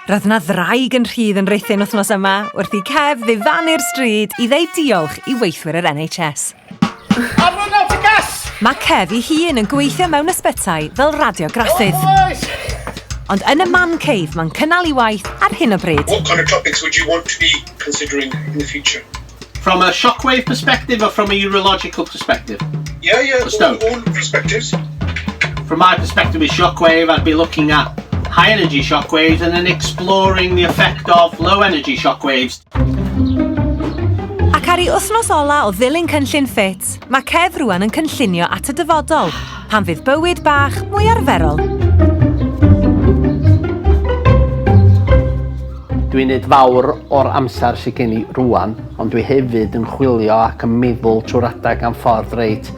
Roedd 'na ddraig yn rhydd yn Rhuthun wythnos yma wrth i Kev ddifanu'r stryd i ddeud diolch i weithwyr yr NHS. I've run out of gas! Mae Kev ei hun yn gweithio mewn ysbytai fel radiograffydd. Ond yn y man cave mae'n cynnal ei waith ar hyn o bryd. What kind of topics would you want to be considering in the future? From a shockwave perspective or from a urological perspective? Yeah, yeah, all, all perspectives. From my perspective with shockwave, I'd be looking at high energy shockwaves and then exploring the effect of low energy shockwaves. Ac ar ei wythnos ola o ddilyn cynllun ffit, mae Kev rwan yn cynllunio at y dyfodol, pan fydd bywyd bach mwy arferol. Dwi'n neud fawr o'r amser sydd gen i rwan, ond dwi hefyd yn chwilio ac yn meddwl trwy'r adeg am ffordd reit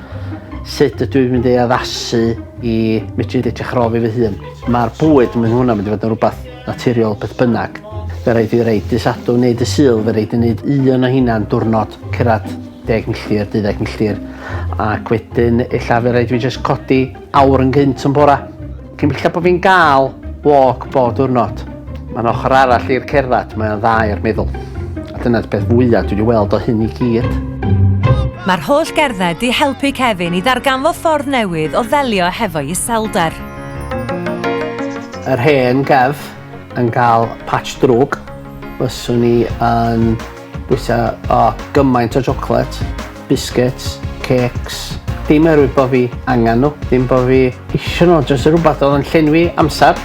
sut ydw i'n mynd i addasu i medru edrych ar ôl fi fy hun. Mae'r bwyd, mae hwnna'n mynd i fod yn rhywbeth naturiol beth bynnag. Fe raid fi reit dy Sadwrn neu dy Sul, fe raid i wneud un o hynna'n diwrnod, cyrraedd 10 milltir, 12 milltir, ac wedyn ella fe raid fi jyst codi awr yn gynt yn bora. Cyn belled bod fi'n gael walk bob diwrnod, mae'n ochr arall i'r cerdded, mae o'n dda i'r meddwl. A dyna'r peth fwyaf dwi wedi weld o hyn i gyd. Mae'r holl gerdded 'di helpu Kevin i ddarganfod ffordd newydd o ddelio hefo'i iselder. Yr hen Kev yn cael patch drwg, fyswn i yn bwyta o gymaint o chocolate, biscuits, cakes, dim oherwydd bod fi angen nhw, dim bod fi isio nhw, jyst rhywbeth oedd yn llenwi amser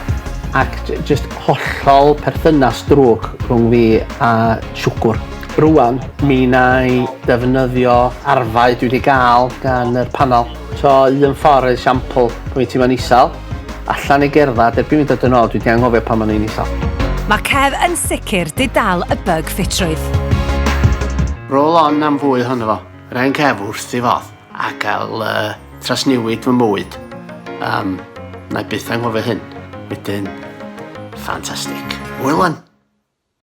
ac jyst hollol perthynas drwg rhwng fi a siwgwr. Rwan, mi na i defnyddio arfau dwi wedi gael gan yr panel. So, un ffordd esiampl, pan fi'n teimlo'n isel, allan i gerdded, erbyn fi dod yn ôl, dwi wedi anghofio pan o'n i'n isel. Mae Kev yn sicr 'di dal y bug ffitrwydd. Roll on am fwy ohono fo. Yr hen Kev wrth ei fodd a gael uh, trasnewid fy mywyd. Um, na i byth anghofio hyn. Wedyn, ffantastig. Hwyl wan!